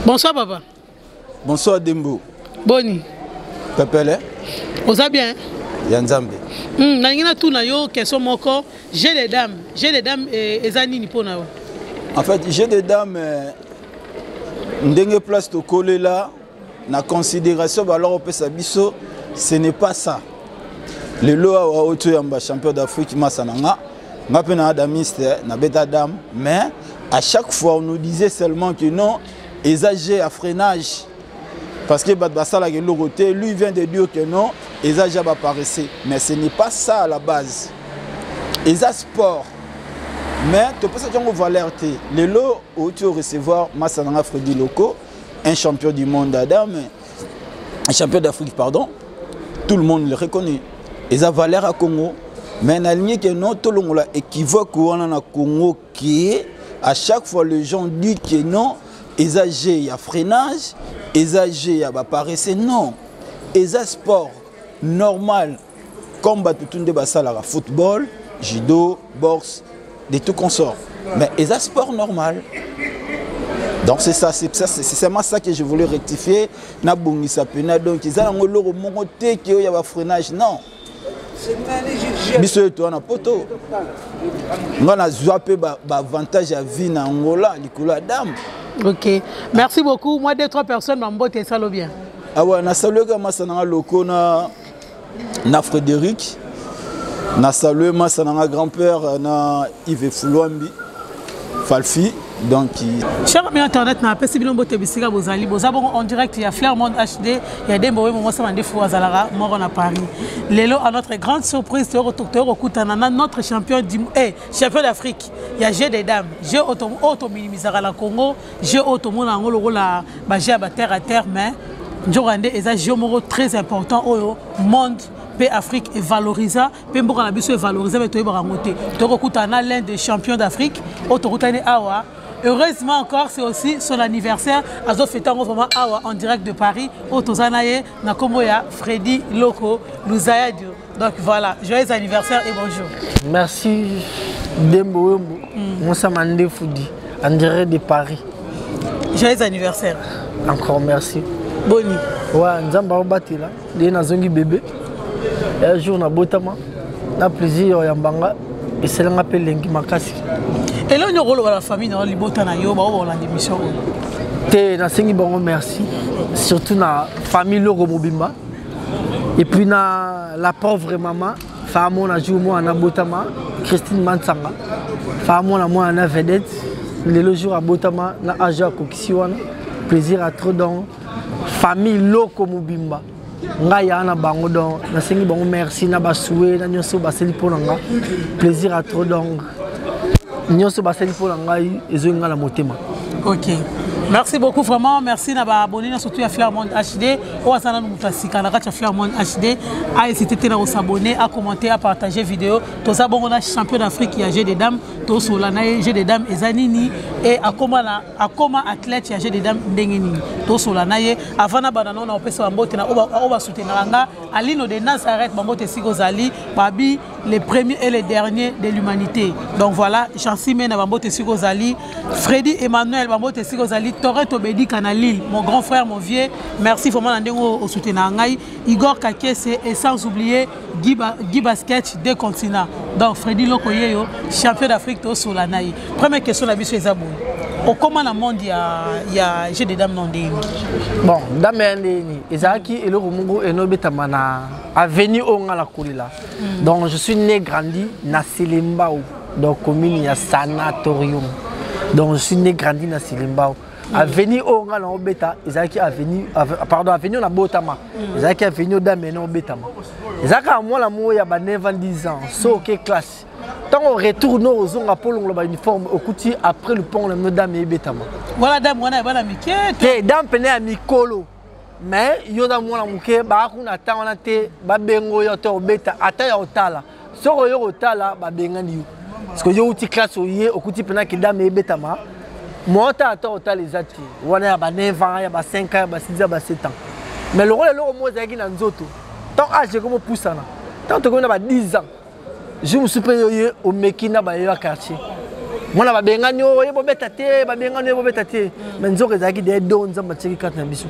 Bonsoir papa. Bonsoir Dembo. Boni. Pepele. Oza bien? Ya Nzambe. Nalingi natuna yo question moko, jeu de dame, jeu de dame eh, eza nini mpo na yo? En fait, jeu de dame eh, ndenge place tokolela na considération balor opesa biso, ce n'est pas ça. Lelo awa oyo toyamba champion d'Afrique masa na nga, nga mpe na adamiste nabeta dame, mais à chaque fois on nous disait seulement que non, eza jeu ya freinage parce que bato basalaka eloko te. Lui vient de dire que non, eza jeu baparesse, mais ce n'est pas ça à la base. Eza sport, mais topesaki yango valeur te. Lelo outi recevoir masa na nga Freddy Loko, un champion du monde à dame, un champion d'Afrique pardon, tout le monde le reconnaît, eza valeur à Congo. Mais nalingi ke non, tolongola équivoque wana na Congo qui à chaque fois les gens disent que non, eza jeu ya freinage, eza jeu ya baparesse. Non, eza sport normal comme bato tu nde basalaka football, judo, boxe, de tout consort, mais eza sport normal. Donc c'est ça, c'est ça, c'est seulement ça que je voulais rectifier, nabongisa pena. Donc eza nango eloko moko te ke oyo ya bafreinage, non. Biso oyo toza na poto, nga nazwa mpe baavantage ya vie na Angola likolo ya dame. Ok, merci beaucoup. Moi, deux, trois personnes, mambote esalo bien. Awa nasalueka masa nanga Loko na Frédéric, nasalue masa nanga grand-père na Yves Fulwambi Falfi. Donc cher ami internet, na apesi bino mbote bisika bozali, boza bongo en direct ya Flair Monde HD ya Dembo Wembo Mwasa Mandefu azalaka moko na Paris. Lelo, à notre grande surprise, toyokokutana na notre champion du champion d'Afrique ya jeu des dames, jeu oyo tominimisaka na Congo, jeu oyo tomona yango lokola bajeu ya baterre à terre, mais nzoka nde eza jeu moko très important oyo monde mpe Afrique evalorisa, mpe mboka na biso evalorisa, mpe toyebaka yango te. Tokokutana na l'un des champions d'Afrique oyo tokutani awa. Heureusement encore, c'est aussi son anniversaire, azofeta yango vraiment awa en direct de Paris. Oyo toza na ye na nkombo ya Freddy Loko Luzayadio. Donc voilà, joyeux anniversaire et bonjour. Merci Dembo Wembo. Moussa Mandefoudi en direct de Paris. Joyeux anniversaire. Encore merci. Boni. Ouais, Nzamba obatela, nde nazongi bébé. Un jour na botama, na plaisir ya mbanga esalanga mpe elengi makasi. Eloko nini okoloba na famille na yo, libota na yo, bao baolanda émission oyo? Te, nasengi bango merci, surtout na famille Loko mobimba, et puis na la pauvre maman fa mona jour mwana abotama, Christine Mansanga, fa mona mwana na vedette lelo jour abotama na age akokisi wana, plaisir à trop. Donc famille Loko mobimba, ngai ya na bango, donc nasengi bango merci na basue na nyonso basali mpo na nga, plaisir à trop. Donc nyonso basali mpo na ngai ezongi ngai na motema. Ok, merci beaucoup vraiment, merci na baabonné nyonso surtout ya Flair Monde HD. Oyo aza nanu moto ya sika na kati ya Flair Monde HD, ahésité te na kosabonner, acommenter, apartager vidéo. Toza bongo na champion d'Afrique ya jeu de dame, tosola na ye jeu de dame eza nini e akoma na akoma athlète ya jeu de dame ndenge nini, tosola na ye. Avant na banda nao na kopesa bambote na oyo basoutenaka nga, Alino de Nazareth, bambote esika ozali, babi les premiers et les derniers de l'humanité. Donc voilà, Jansi Mena, bambote esika ozali, Freddy Emmanuel, bambote esika ozali, Toretto Bedika na Lille, mon grand frère, mon vieux, merci vraiment na ndenge osoutenaka ngai, Igor Kakese, et sans oublier Guy, Guy Basket deux continents. Donc Freddy Loko yeyo, champion d'Afrique, tosola na ye. Première question na biso eza boye: okoma na monde ya jeu de dame na ndenge? Bon, dame ya ndeni ezalaki eloko moko enobetama na avenue oyo nga nakolela. Donc je suis né, grandi na Selembao, donc commune ya Sanatorium. Donc je suis né, grandi na Selembao. Avenue oyo nga na obeta ezalaki avenue, pardon, avenue oyo nabotama ezalaki avenue oyo dame ene obetama. Ezalaka mwana moko ya ba 9 ans, 10 ans, so oke classe, ntango retour no ozonga mpo olongola bauniforme, okuti après lupango na bino dame ebetama. Wana dame wana ya bana mike? Te, dame pene ya mikolo, mais yo oza mwana moke, baa kuna ata wana te, babengo yo te obeta ata ya kotala. Soki oyo kotala, babengani yo parce que yo outi classe, oye okuti mpena ke dame ebetama, mwa ata kotala eza te. Wana ya ba 9 ans, ya ba 5 ans, ya ba 6, ya ba 7 ans. Mais lokola eloko moko ezalaki na nzoto, tant âge ekomopusana, tant tokomi na ba 10 ans, jour mosusu mpe yo ye omeki na bayo ya quartier. Mwana babengani oyo ye bobeta te, babengani oyo bobeta te. Mais nzoka ezalaki de don Nzambe atiaki kati na biso.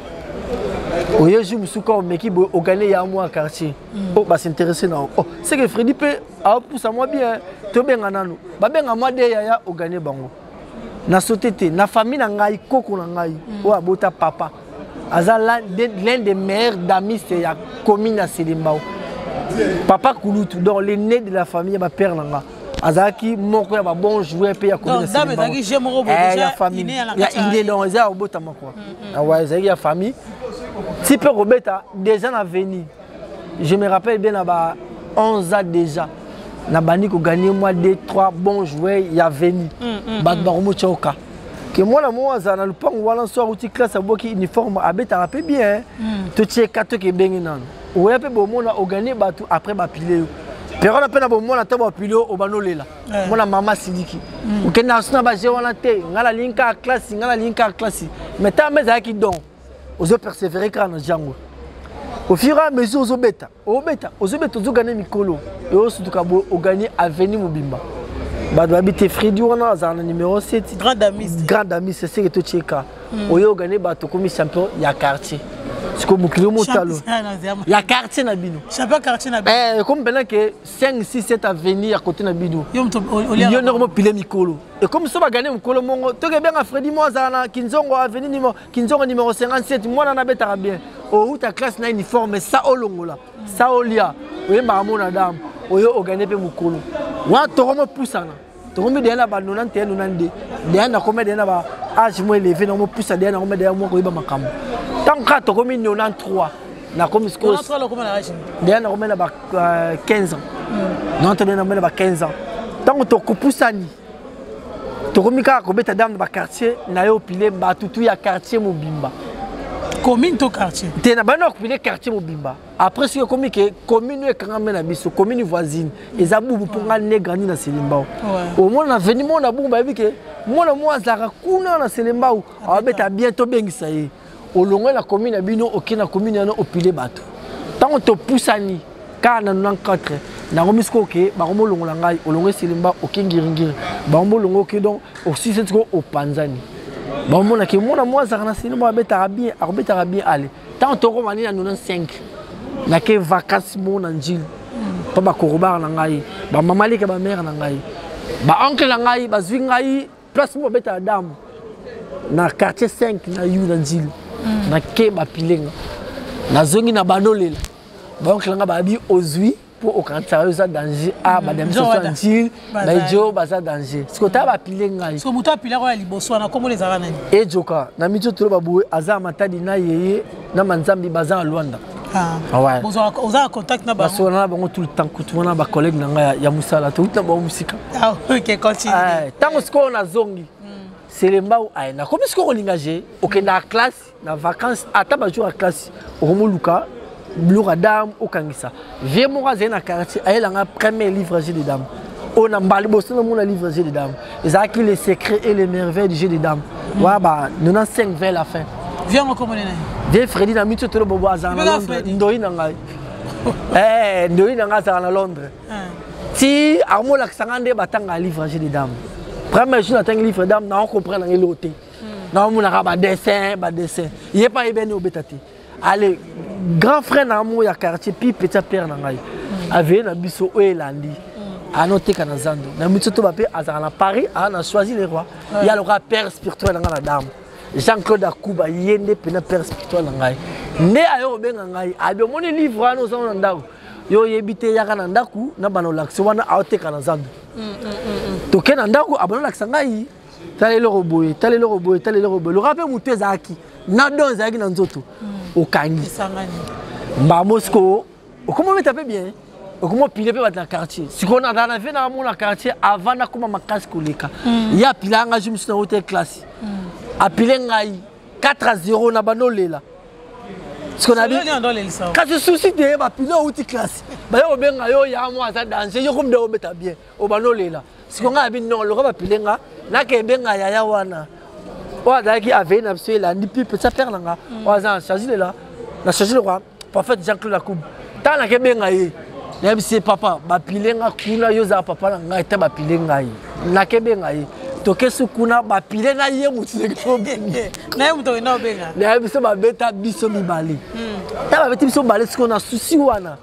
Oye jour mosusu kaka omeki boye ogane ya mwa quartier. Oh, basinteresse na yo. Oh, c'est que Freddy mpe aopusa mwa bien, tobenga nanu. Babenga mwa de yaya ogane bango. Na sote te, na famille na ngai, koko na ngai, oyo abota papa. Aza l'un des meilleurs damistes ya commune ya Selembao. Papa Kulutu, donc l'aîné de la famille ya ba père na nga. Azalaki moko ya ba bon joueur pe ya commune ya Selembao. Ya famille. Ya inde donc eza ya kobotama quoi. Ouais, ezalaki ya famille. Ti pe kobeta déjà na venir. Je me rappelle bien na ba 11 ans déjà. Na bandi ko gagner moi 2 3 bons joueurs ya venir. Bato bakomotia oka. Ke mwana moko azala na lupango wana so awuti classe abwaki uniforme abetaka mpe bien, totie ka toke ebenge nano oya mpe bomona oganie bato après bapile yo pero wana mpe na bomona to bapile yo obanda olela mona mama siliki okendaka so na baje wana te, ngai nalingi kaka classe, ngai nalingi kaka classe. Mais ntango ezalaki don ozo persévérer kaka na jango, au fur et à mesure ozobeta, obeta, ozobeta, ozogane mikolo eosutuka boye oganye avenue mobimba. Bato babi te Fredi wana azala na numéro 7. Grand damiste. Grand damiste, seke totieka oyo ogane bato, okomi champion ya quartier. Sikoyo mokili omotalo ya quartier na bino. Champion quartier na bino. Ekomi mpena ke 5 6 7 avenue ya kote na bino, yo ndeko mopile mikolo ekomi so bagane mokolo mongo toke ebenga Fredi mo azala na Kinzongo avenue numéro Kinzongo numéro 57, mwana nabetaka bien, outa classe na uniforme sa olongola sa olia oyembaka mona dame oyo ogane mpe mokolo wana tokomopusana, tokomi deya na ba 91 92, deya nakomi deya na ba age mo élevé, nakomopusa deya, nakomi deya mwa koyeba makambo. Ntango kaka tokomi 93, nakomi sikoyo deya nakomi na ba 15 ans, 93 deya nakomi na ba 15 ans. Ntango tokopusani, tokomi kaka kobeta dame na baquartier na yo, opile bato tu ya quartier mobimba. Commune to quartier? Te, na bana okopile quartier mobimba. Après soki ekomi ke commune oyo ekangami na biso, commune voisine eza Bubu, mpo nga ne grandi na Selembao. Omona na veni mona Bubu, bayebi ke mwana moko azalaka kuna na Selembao abeta bien, tobengisa ye. Olongwe na commune na bino, oke na commune yana, opile bato. Ntango topusani kaka na 94, nakomi sikoyo oke bakomolongola ngai, olongwe Selemba, oke Ngiringiri, bakomolongo oke, donc osisi sikoyo opanzani, baomonaki mwana moko azalaka na Selemba abetaka bien, akobetaka bien. Ale ntango tokoma nini na 95, nake vacances moko na Njili mpo bakorobare na ngai, bamama leke, bamare na ngai, baoncle na ngai bazwi ngai place moko babetaka dame na quartier 5 na yu na Njili. Nake bapilenga, nazongi na banolela baoncle na ngai, babi ozwi mpo okanisaka yo eza danger. A badamiso ya Njili baijo baza danger. Sikoyo tala bapile ngai. So moto apilaka oyo ya liboso wana, komona ezalaka nani? Ejoka na miti tolo baboye aza Matadi na yeye na Manzambi baza na Lwanda. Oza na contact na bango? Basolana na bango tout le temps, kutu wana bacollègue na ngai ya mosala, touti na bango mosika. Ntango sikoyo nazongi Selembao, aye nakomi sikoyo kolinga je okendaka classe na vacances, ata bajour ya classe okomoluka biloko ya dame okangisa. Vie moko azali na quartier ayelanga premier livre jeu de dame oyo na mbala liboso namona livre jeu de dame ezalaki Les secrets et les merveilles du jeu de dame wana ba 95 vers la fin. Vie yango komona nani? Vie Fredi na miti tolo bobo azala na Londres, ndoi na ngai, ndoi na ngai azala na Londres. Ti amolakisa ngai nde batanga livre jeu de dame. Premier jour natangi livre dame, nao comprendre ngai eloko te, naomonaka badessin badessin, ye mpe ayebi ani obeta te. Ale grand frère na moko ya quartier pi petit père na ngai aveye na biso oyo elandi anoteka na zando na miso to bape azalaka na Paris, aa na Choisi le Roi, ye aloka père spirituel na ngai na dame Jean-Claude Akuba, ye nde mpena père spirituel na ngai nde aye kobenga ngai abi omoni livre wana oza na ndako yo oyebi te, yaka na ndako na bana olakisa wana aoteka na zando. Toke na ndako, abana olakisa ngai, tala eloko boye, tala eloko boye, tala eloko boye, loka mpe motu ezalaki na don ezalaki na nzoto okangi mbamo. Sikoyo okoma obeta mpe bien, okoma opile mpe bato na quartier. Sikoyo nazala na vie na mona quartier avant nakoma makasi koleka. Ye apila ngai jour mosusu nango te classe, apile ngai 4 à 0 na bando olela. Kasi susi te bapile outi classe baye kobenga yo ya mwa aza danger, yo komi nde obeta bien, obanda olela. Siko ngai abi non, loka bapile nga, nake ebenga yaya wana oyo azalaki aveye na biso elandi pi petit père na nga oyo aza na Chazi lela na Chazi le Roi, prophète Jean Claude Akubu. Ntango nake benga ye, nayebisi ye papa bapile nga kuna, yo ozala papa na ngai te, bapile ngai, nake benga ye. Tokesi kuna bapile na ye motu na ye moto okenda obenga na ye biso babeta biso mibale. Ta babeti biso mibale, sikoyo na susi wana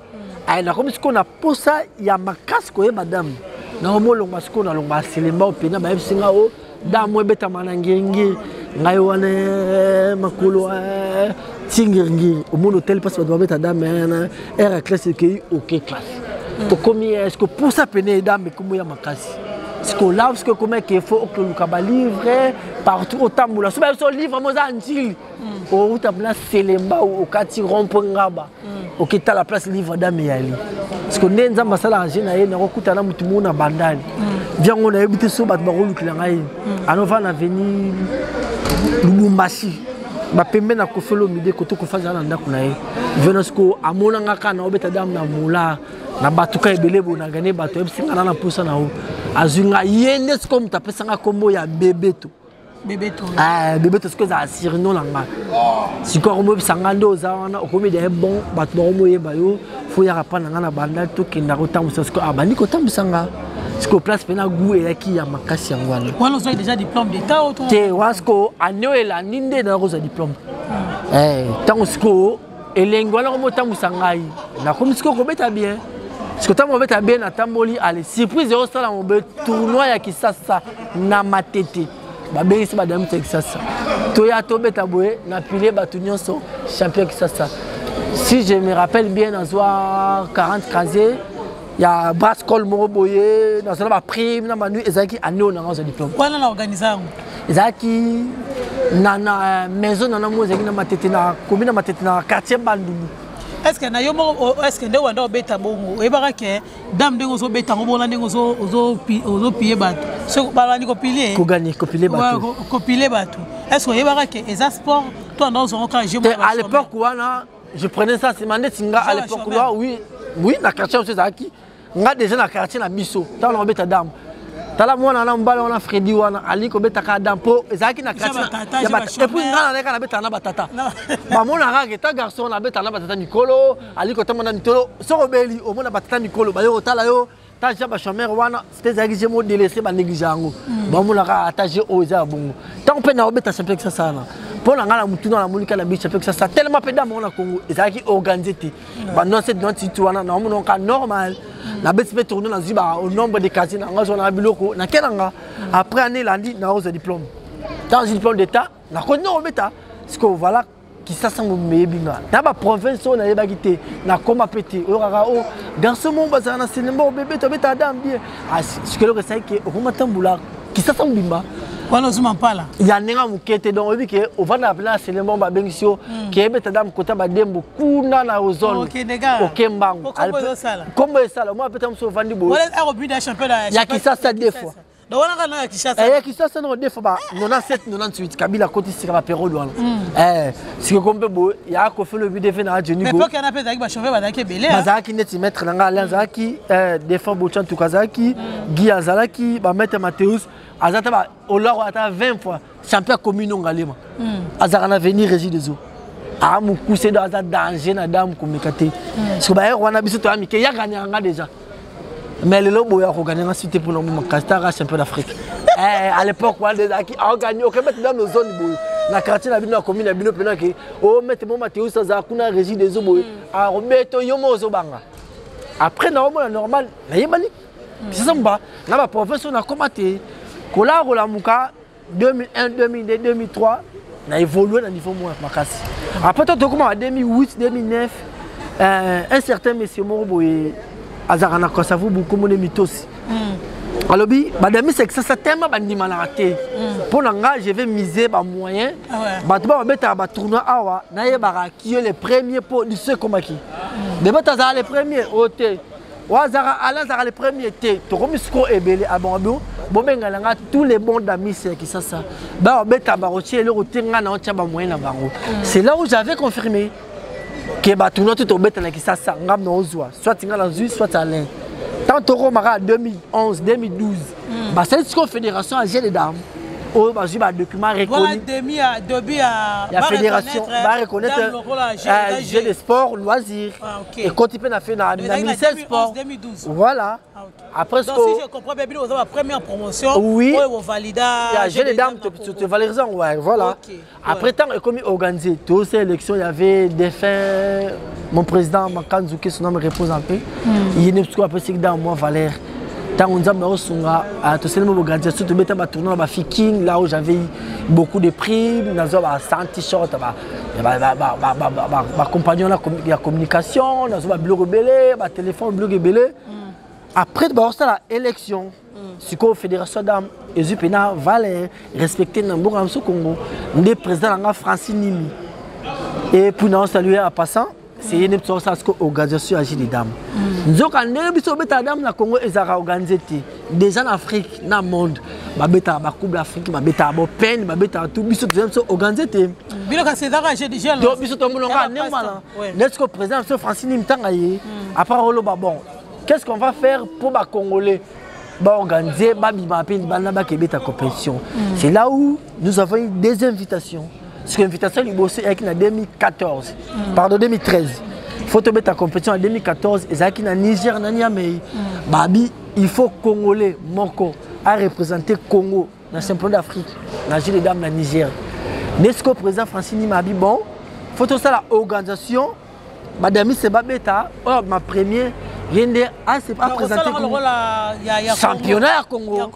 aye nakomi sikoyo na posa ya makasi koyeba dame. Nakomolongwa sikoyo, nalongwa Selemba opena bayebisi nga o dame ebetama na Ngiringiri. Ngai wana makolo ti Ngiringiri, omoni hotel mpasi bato babeta dame na aire ya classe. Ekei oke classe, okomi est-ce posa pene dame ekomi ya makasi. Sikoyo la sikoyo ekomi eke fo okoluka balivre partout, otambola so bayebi so livre mo eza Njili, outa mpena Selemba, okati rond-point Ngaba, oketala place livre dame eyali. Siko nde Nzambe asalaka je na ye, nakokutana na motu moko na Bandali viango, nayebi te so bato bakolukela ngai. Anova na veni Lubumbashi, bapembe na Kofi Olomide, koto Kofi azala na ndako na ye vena. Siko amonanga kaka na obeta dame na mola na batuka ebele boye, na gane bato, ayebisi nga na na mposa na yo. Azwi nga ye nde sikoyo moto apesanga nkombo ya Bebeto. Bebeto. Ah, Bebeto sikoyo ezala surnom na nga. Sikoyo akomoyebisa nga nde oza wana, okomi deya bon, bato bakomoyeba yo, fo yaka mpa na nga na banda tokenda kotambwisa. Sikoyo abandi kotambwisa nga, sikoyo place mpe na goût eyaki ya makasi, yango wana. Wana ozwaki déjà diplôme d'état o te? Wana sikoyo année oyo elandi nde naya kozwa diplôme. Ntango sikoyo elengi wana komotambwisa ngai, nakomi sikoyo kobeta bien. Sikoyo ntango kobeta bien, natamboli, ale surprise eosala mobe, tournoi ya Kisasa na Matete, babengisi badamite ya Kisasa, toya tobeta boye na pile bato nyonso, champion Kisasa. Si je me rappelle bien, nazwa 40 casier ya brascol moko boye, nazala baprime na banui. Ezalaki année oyo nanga ozwa diplôme. Wana na organise yango? Ezalaki na maison nana mo ezalaki na Matete, na komi na Matete, na quartier Bandundu. Est ce que na yo moko, est ce que nde wanda obeta bongo, oyebaka ke dame ndenge ozobeta yango bona ndenge ozopille bato, soki balandi kopilie? Koganye, kopile bato. Kopile bato, est ce que oyebaka ke eza sport to anda ozwango kaka jeu? À l'époque wana, je prenais ça, c'est mandeti nga à l'époque là. Oui, na quartier oso ezalaki nga déjà na quartier na biso. Ntango na kobeta dame, tala mwana wana, mobali wana, Fredi wana alingi kobetaka dame mpo ezalaki na quartier. Et puis nga naleka nabetaka na batata, bamonaka ke ta garçon nabetaka na batata mikolo, alingi kotamba na mitolo. Soki obeli, omona batata mikolo bayo kotala yo. Ta ja bachomeur wana, c'était ezalaki je mo délaissé, banéglige yango, bamonaka ata je oyo eza ya bongo. Ntango mpe naobeta champion Kisasa wana, mpo na ngai na mutuna namoni kaka na bi champion Kisasa tellement mpe dame na Congo ezalaki organisé te, ba 97 98 wana naomonaka normal. Nabeti mpe tournoi, nazwi ba au nombre de casier na nga, zwa na biloko nake na nga. Après année elandi, naozwa diplôme. Ntango nazwi diplôme d'état, nakondi kobeta. Sikoyo voilà, Kisasa mobimba eyebi nga, na baprovince oyo nayebaki te, nakoma mpe te. Oyo kaka o garçon moko bazala na Selemba, obebeta obeta adam bien. Sikoyo eloko esali ke okoma tambola Kisasa mobimba. Wana ozuma mpala. Ya ndenge ya moke te. Donc oyebi ke ovandaka mpena na Selemba, babengisi yo ke ebeta dame kota badembo kuna na ozone, oke mbango, kombo esala omwa apeta mosu ovandi boye ya Kisasa deux fois. Donc wana kaka ya Kinshasa. Ya Kinshasa no deux fois, ba 97 98, Kabila akoti sika, baperiode wana sika ko mpe boye ya Kofi lobi defe na Jenigo. Époque wana mpe ezalaki bachauffeur bazalaki ebele. Bazalaki neti maître na nga Alain azalaki, Defan Bochantuka azalaki, Guy azalaki, bamaître Mathéus aza ta olako ata 20 fois champion commune Ngalema, azalaka na avenir Régie des Eaux, aa mokuse do aza danger na dame komeka te. Siko bayere wana biso toya mike, yaganyaka nga déjà. Mais lelo boye akoganye nga si te mpona mo makasi taka champion d'Afrique. À l'époque wana ezalaki aoganye, okebeti dans nos zone boye na quartier na bino, na commune na bino, mpena ke omete mo Mateus azala kuna Régie des Eaux boye, akobeto yo mo ozobanga. Après naomona normal, nayebani sasa mba na baprovince oyo nakoma te. Kola kolamuka 2001, 2002, 2003, na évolué na niveau moko makasi. Après to tokoma ba 2008, 2009, un certain monsieur moko boye azalaka na Kasavubu, komona Mitosi, alobi badamisa Kisasa tellement bandimanaka te, mpo na nga je vais miser bamoyen, bato ba babetaka batournoi awa, nayebaka qui est le premier, mpo liso ekomaki bebeta azalaka le premier oyo te, oyo azalaka ala azalaka le premier te. Tokomi sikoyo ebele abongo, bobengana nga tous les bons damis ya Kisasa, babeta bakotia eloko te, nga na otia bamoyen na bango. C'est là où j'avais confirmé ke batournoi to tobeta na Kisasa, ngam na ozwa, soit nga nazwi, soit Alain. Tant tokomaka 2011, 2012, basali sikoyo fédération ya jeu de dame. Oyo bazwi badocument reconnu ya fédération, bareconnaître jeu de sport loisir, ekoti mpe na ministère sport, voilà. Après, donc, si je comprends bien, vous avez la première promotion. Oui. Vous validez. Il y a jeu de dames, tu te valorises, ouais, voilà. Okay. Après, tant que organisé, toutes ces élections, il y avait défunt, mon président Makanzuki, son nom repose en paix. Il y a un peu dans moi, Valère. Tant on a tout seulement organisation, tout le tournoi, la King, là où j'avais eu beaucoup de prix, dans un t-shirt, compagnon la communication, dans un blog belé, téléphone blog belé. Après, la élection, sikoyo fédération dame ezwi mpena valeur respecté na mboka na biso Congo, nde président na nga Francine Nimi. Et puis na saluer en passant, c'est ye nde biso osala sikoyo organisation ya jeu de dame. Nzoka ndenge biso obetaka dame na Congo ezalaka organisé te. Déjà na Afrique, na monde, babetaka bacoupe d'Afrique, babetaka bopen, babetaka tout. Biso toza biso organisé te. Bino kasi ezaka jeu de jeu. To biso tomonaka ndenge wana nde sikoyo président biso Francine Nimi ntanga ye après oloba: bon, qu'est-ce qu'on va faire pour bacongolais baorganiser, babima mpe libanda, bakebeta compétition? C'est là où nous avons eu des invitations. Parce que invitation liboso eyaki na 2014, pardon, 2013. Faut tobeta compétition en 2014, ezalaki na Niger, na Niamey. Babi il faut congolais moko a représenter Congo na championnat d'Afrique na jeu de dame na Niger. Nde sikoyo président Francine Nimi abi: bon, faut tosala organisation, badamise babeta. Oyo ma premier, ye nde aprésente championnat ya Congo.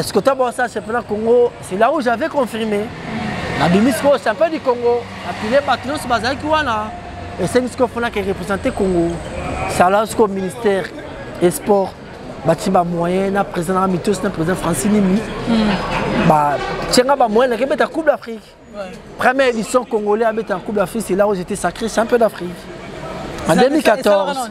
Ce que to bosala championnat Congo, c'est là où j'avais confirmé. Nabimi sikoyo champion du Congo, napile bato nyonso bazalaki wana. Esengi sikoyo mponaka représente Congo. Sala sikoyo ministère et sport batie bamoyen na président nanga Mitos, na président Francine Nimi, batienga bamoyen, nakebeta Coupe d'Afrique. Première édition congolais abeta Coupe d'Afrique, c'est là où j'étais sacré champion d'Afrique. En 2014,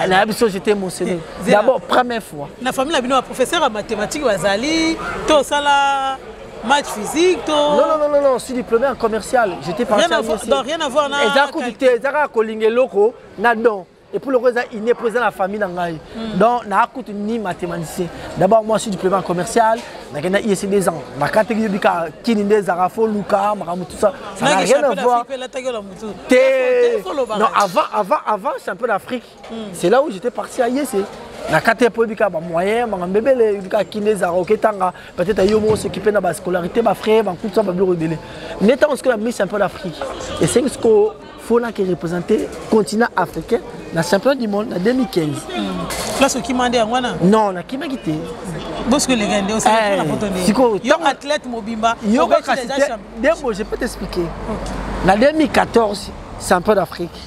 na biso, j'étais émotionné. D'abord, première fois. Na famille na bino, professeur ya mathématique bazali to osala maths physique to? Non, non, non, non, non, je suis diplômé en commercial. J'étais parti Rien à voir, donc rien à voir na Eza kutu te, eza kaka kolinga eloko na don. Et pour le reste, il est présent la famille na ngai. Donc, na kutu ni mathématicien. D'abord, moi, je suis diplômé en commercial. Nakenda ISC 2 ans. Nakateki yobika kini nde ezalaka fo luka makambo, tout ça. Ça n'a rien à voir. Te. Non, avant, avant, avant champion d'Afrique, c'est là où j'étais parti à ISC. Nakati mpo oyebika bamoyen makambo ebele, oyebika kini ezalaka oketanga peut-être yo moko s'occuper na bascolarité, bafrère, bankutu, babiloko ebele. Nde ntango sikoyo na mi champion d'Afrique, esengi sikoyo faut nake représenter continent africain na championnat du monde na 2015. Place okima nde yango wana? Non, nakimaki te. Bosiko eleka nde osala poto nde yo athlète mobimba. Yo kaka dembo, je peux t'expliquer. Na 2014, champion d'Afrique,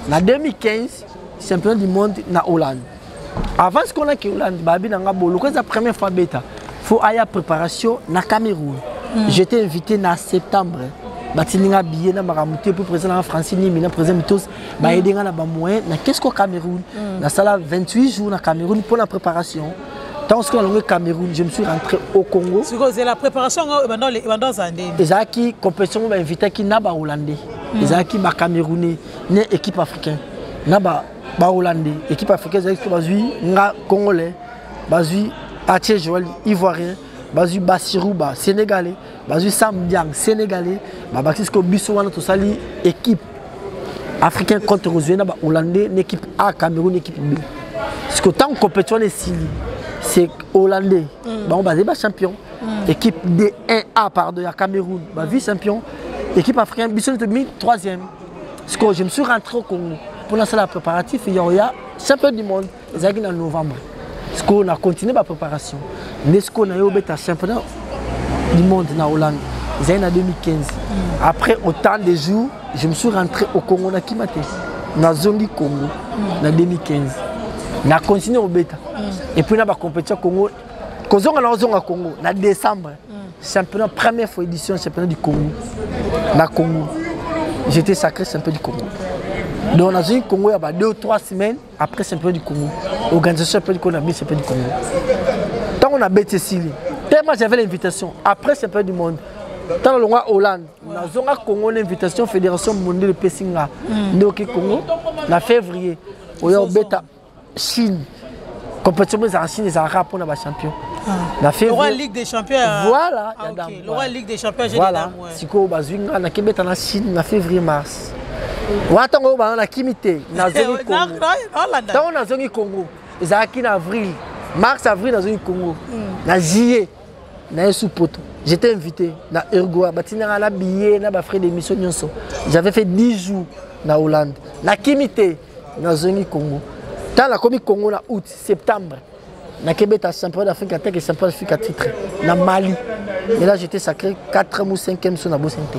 na 2015, champion du monde na Hollande. Avant sikoyo naki Hollande, babi nanga boloko eza première fois beta, faut aya préparation na Cameroun. J'étais invité na septembre, batindi nga billet na makambo te mpo président nanga Francine Nimi na président Mitos bayede nga na bamoyen na qu'est-ce qu'au Cameroun. Nasala 28 jours na Cameroun mpo na préparation. Ntango sikoyo nalongwe Cameroun, je me suis rentré au Congo. Sikoyo ozela préparation yango ebanda ozala ndeni? Ezalaki compétition mo bainvitaki na bahollandais, ezalaki bacamerounais ne équipe africain na bahollandais. Équipe africain ezalaki sikoyo bazwi nga congolais, bazwi Atie Joel ivoirien, bazwi Basirouba sénégalais, bazwi Sam Diang sénégalais, babakisi sikoyo biso wana. Tosali équipe africain contre kozwi na bahollandais na équipe A, Cameroun équipe B. Sikoyo ntango compétition wana esili, c'est hollandais bango bazali bachampion, équipe D1A, pardon, ya Cameroun bavice champion, équipe africaine biso nde tobimi troisième. Sikoyo je me suis rentré au Congo mpo nasala préparatif ya oya champion du monde, ezalaki na novembre. Sikoyo na continue bapréparation nde sikoyo na ye obeta championnat du monde na Hollande, ezalaki na 2015. Après autant de jours, je me suis rentré au Congo. Nakima te, nazongi Congo na 2015, na continue obeta et puis na bacompétition Congo. Kozonga na ozonga Congo na décembre, championnat, première fois édition championnat du Congo na Congo, j'étais sacré champion du Congo. Donc nazongi Congo ya ba 2 ou 3 semaines après championnat du Congo, organisation championnat du Congo, na bi championnat du Congo. Ntango nabeti esili, tellement j'avais l'invitation après championnat du monde, ntango longwa Hollande nazonga Congo na invitation fédération mondiale epesi nga nde oke Congo na février oya obeta Chine. Compétition mo ezalaka Chine, ezalaka mpona bachampion. Na février Ligue des champions. Voilà, ah, okay. Le Ligue des champions, voilà. Sikoyo bazwi nga nakebeta na Chine na février mars. Wana ntango oyo bana nakimi te, nazongi Congo. Ntango nazongi Congo ezalaki na avril, mars avril nazongi Congo. Na juillet naye su poto. J'étais invité na Uruguay, batindaka na billet na bafrais d'émission nyonso. J'avais fait 10 jours na Hollande. Nakimi te, nazongi Congo. Ntango nakomi Congo na août, septembre nakebeta champion d'Afrique atake champion d'Afrique à titre na Mali. Mais là j'étais sacré 4e ou 5e so na bosani te.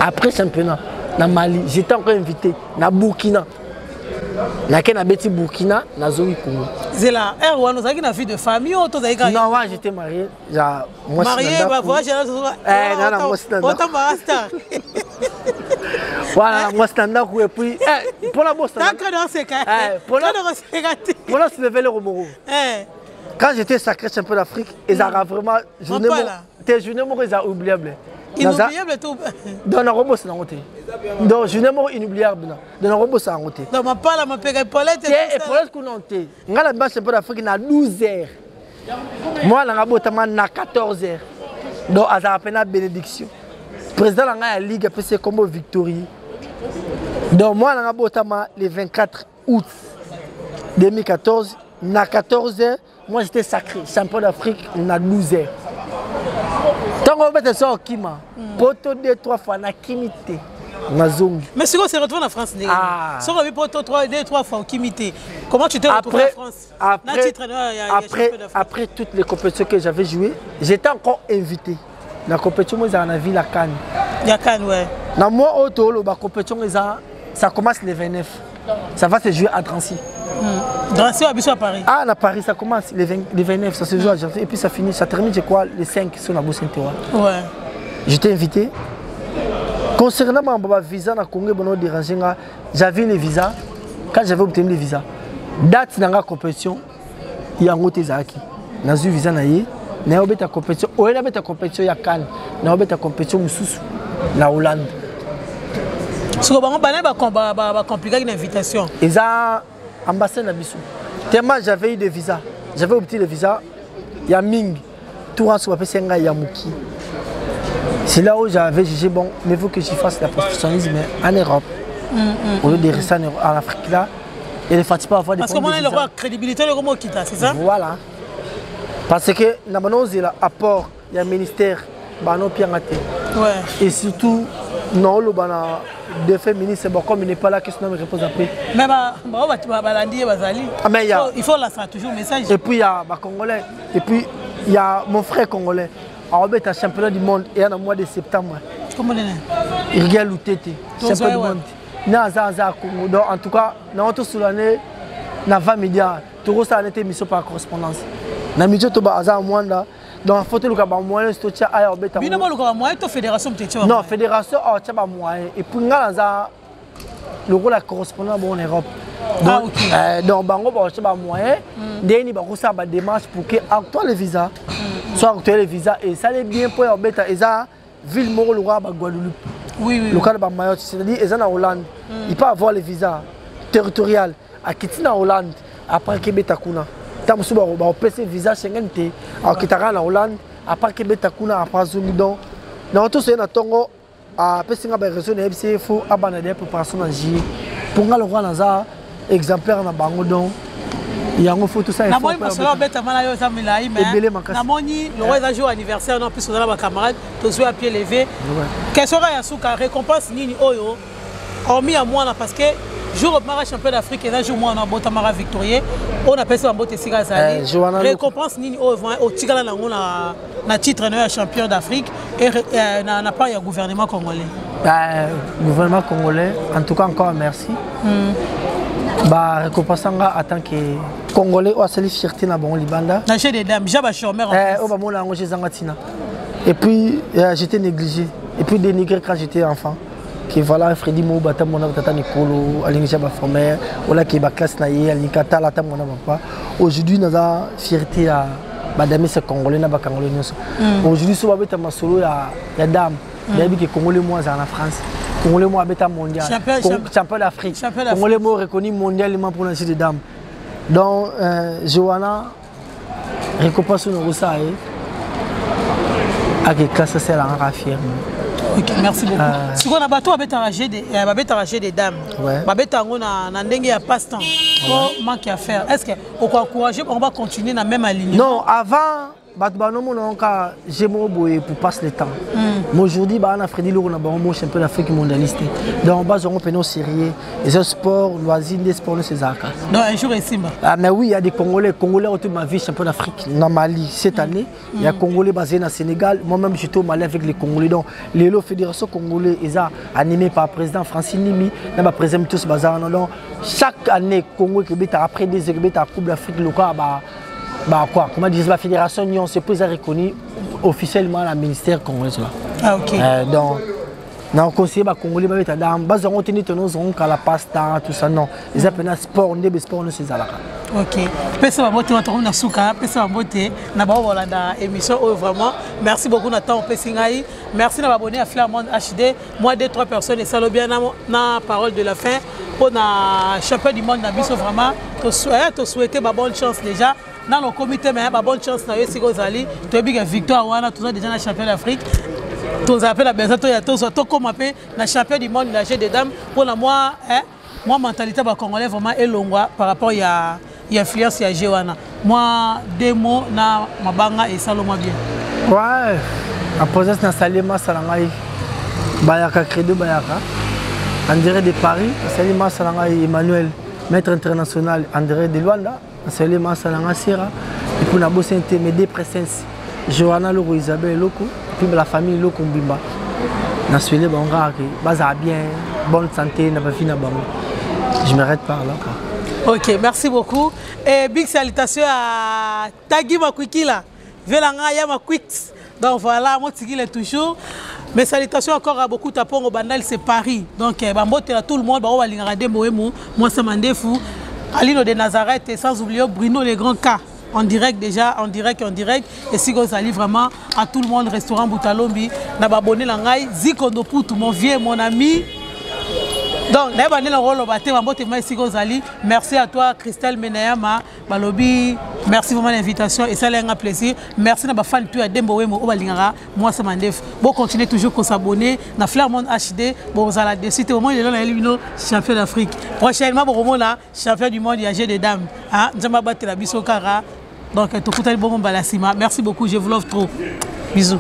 Après championnat na Mali, j'étais encore invité na Burkina. Nake nabeti Burkina, nazongi Congo. Zela heure wana ozalaki na vie de famille oyo tozalaki kaka? Non, ouais, j'étais marié, ya mwasi. Marié, ba voyage na na mwasi na ndako. Otambaka star. Voilà, mwasi na ndako et puis mpona bosana mpona soulever le moko. Quand j'étais sacré champion d'Afrique, ezalaka vraiment journée te, journée moko eza oubliable. Inoubliable tout. Donc nakobosana yango te. Donc journée moko inoubliable na donc nakobosana yango te. Donc mapala mapeka epaulette. Te, epaulette kuna te. Ngai na bima champion d'Afrique na 12 heures, mwana nanga botama na 14 heures. Donc azalaka mpena bénédiction. Président na ngai ya ligue apesi ye kombo Victorie. Donc mwana nanga botama le 24 août 2014 na 14 heures. Moi j'étais sacré champion d'Afrique na 12 heures. Ntango obeta so okima poto 2 3 fois, nakimi te, nazongi. Mais sikoyo se retrouve na France ndenge? Soki obi poto 3 2 3 fois, okimi te, comment tu te retrouves en France? Après, titre, après, après toutes les compétitions que j'avais jouées, j'étais encore invité na compétition mo ezala na ville ya Cannes. Ya Cannes, ouais. Na mois oyo toloba, compétition eza, ça commence le 29, ça va se jouer à Drancy. Drancy à biso à Paris. Ah, na Paris, ça commence le 20, le 29, ça se joue à Drancy et puis ça finit, ça termine, je crois, le 5 sur la Bourse. Ouais. J'étais invité. Concernant ma visa na Congo, bon, déranger nga, j'avais le visa. Quand j'avais obtenu le visa, date na nga compétition, yango te ezalaki. Nazwi visa na ye, naye obeta compétition oye, nabeta compétition ya CAN, naye obeta compétition mosusu na Hollande. Siko bango bana bacompliquaki na invitation? Eza ambassade na biso. Tellement j'avais eu de visa, j'avais obtenu le visa ya mingi, tour wana so bapesi ngai ya moki. C'est là où j'avais jugé bon, mais il faut que je fasse la professionnalisme en Europe au lieu de rester en Afrique là et ne fatigue pas avoir des Parce que mona eloko ya crédibilité eloko mokita, c'est ça. Voilà, parce que na bana ozela apport ya ministère bana opianga te. Et surtout naoloba na défunt ministre, bon, comme il n'est pas là, question me repose après. Mais bao bato balandi ye bazali. Ah, mais il y a il faut lancer toujours message. Et puis il y a bacongolais et puis il y a mon frère congolais aobeta championnat du monde eya na mois de septembre. Comment nene? Rigel Lutete, champion du monde na aza ya Congo. Donc en tout cas nango tosolola ne na 20 milliards, tokosala nete émission par correspondance na mijo to aza ya Mwanda. Donc faut toluka bamoyen totia aya obeta. Bino boluka bamoyen to fédération moto etia? Non, fédération aotia bamoyen et puis nga naza lokola correspondant bon en Europe. Donc, ah, okay. Donc bango baotia bamoyen ndenge nini bakosala badémarche pour que octroi le visa, soit octroyer le visa esali bien mpo ya obeta. Eza ville moko lokola baguadeloupe, lokola bamayotte, c'est-à-dire eza na Hollande. Il peut avoir le visa territorial, akiti na Hollande, après akebeta kuna. Ntango mosusu bakopesa visa Schengen te, akitaka na Hollande, après akebeta kuna, après azongi. Donc nango tosoye na ntongo apesi nga bareseau, nayebisi ye fo abanda deya préparation na juillet mpo nga lokola naza exemplaire na bango. Donc yango fo tosala. Namoni masolo obetama na yo eza milai, mais ebele makasi. Namoni lokola eza jour anniversaire no, plus oza na bacamarade, tozwi ya pied levé. Question kaka ya suka: récompense nini oyo hormis ya mwana? Parce que jour obimaka champion d'Afrique eza jour mwana abotamaka victorieux oyo napesi bambote esika azali. Récompense nini oyo otikala nango na titre na yo ya champion d'Afrique et na part ya gouvernement congolais? Bah, gouvernement congolais, en tout cas encore merci. Barécompense nga en tant que congolais oyo asali fierté na bango libanda. Na jeu des dames ja bachômeur. Oyo bamona yango je ezanga ntina. Et puis j'étais négligé et puis dénigré quand j'étais enfant, que voilà Freddy Moba ata mwana tata mikolo alingi baformer olaki baclasse na ye, alingi atala ata mwana papa. Aujourd'hui naza fierté ya badamese congolais na bacongolais nyonso. Aujourd'hui so babeta masolo ya dame, nayebi ke congolais mo azala na France, congolais mo abeta mondial, champion d'Afrique, congolais mo reconnu mondialement pour la de dame. Donc Joanna Récompense oyo nakosala ye, ake classe, asalanga kaka fier. Ok, merci beaucoup. Sikoyo na bato babetaka jeu de babetaka jeu de dame, babeta yango na ndenge ya passe temps to manque à faire, est ce que okoencourage bango bacontinue na même alignement? Non, avant bato banomona yango kaka jeu moko boye pour passe le temps, mais aujourd'hui baa na Fredi Loko na bango mo champion d'Afrique mondialiste, donc bazwa yango mpena au sérieux. Eza sport loisir nde sport nyonso ezalaka. Donc un jour esimba. Ah, mais oui, il y a des Congolais, Congolais autour de ma vie, champion d'Afrique na Mali cette année. Il y a Congolais basés na Sénégal. Moi-même, j'étais au Mali avec les Congolais. Donc, les fédération congolais, ils ont animé par président Francine Nimi, na président tous bazar. Donc, chaque année, Congo qui après des équipes à Coupe d'Afrique locale, bah quoi, comment dire, la fédération Nyon, c'est plus reconnu officiellement la ministère congolais là. Ah, ok. Donc, na conseiller bacongolais babeta dame, bazwango te nde tonozongo kala passe temps, tout ça, non. Eza mpena sport nde sport nyonso ezalaka. Ok, pesa bambote wana, tokomi na suka. Pesa bambote na bango bolanda émission oyo. Vraiment merci beaucoup na temps opesi ngai. Merci na baabonné ya Flair Monde HD. Moi, deux trois personnes esalo bien na parole de la fin mpo na champion du monde na biso. Vraiment tosouhaite babonne chance déjà. Nano okomi te, mais babonne chance na yo esika ozali. Toyebi ke victoire wana, toza déjà na champion d'Afrique, tozala mpe na besoin toya tozwa tokóma mpe na champion du monde na jeu de dame, mpona mwa mentalité bacongolais vraiment elongwa par rapport ya influence ya jeu wana. Mwa deux mots na mabanga esalomwa bien. Ouais, en présence nasali masa na ngai Bayaka Credo Bayaka en direct de Paris. Nasali masa na ngai Emmanuel, maître international André de Luanda. Nasali masa na ngai Sera. Et puis nabosani te mes deux présences, Johanna Loko, Isabelle Loko, et puis la famille Loko Mbimba. Naswele bango kaka ke bazala bien, bonne santé na bavi na bango. Je m'arrête par là, quoi. Ok, merci beaucoup et big salutation à Tagi Makwikila Velanga Yama Quicks. Donc voilà, Motigile toujours. Mes salutations encore à beaucoup Tapongo Bandal, c'est Paris. Donc, bambote à tout le monde, ba balingaka Dembo Emo, moi c'est Mandefu, Alino de Nazareth et sans oublier Bruno les grands cas. En direct déjà, en direct, en direct. Et si vous allez vraiment à tout le monde, restaurant Boutalombi, na babonné langai, Ziko Ndoputu, mon vieux, mon ami. Donc, na ba rôle bambote mai esika ozali. Merci à toi Christelle Menayama. Balobi merci vraiment l'invitation et ça un plaisir. Merci na bafan tout ya Dembo Wemo oyo balingaka mwasa mandefu. Bo continuer toujours ko s'abonner na Flair Monde HD, bozala dessus te. Omoni lelo nayeli bino champion d'Afrique, prochainement bokomona champion du monde ya jeu de dame. Ah, Nzambe abatela biso kaka. Donc tokutani bongo mbala nsima. Merci beaucoup, je vous love trop, bisous.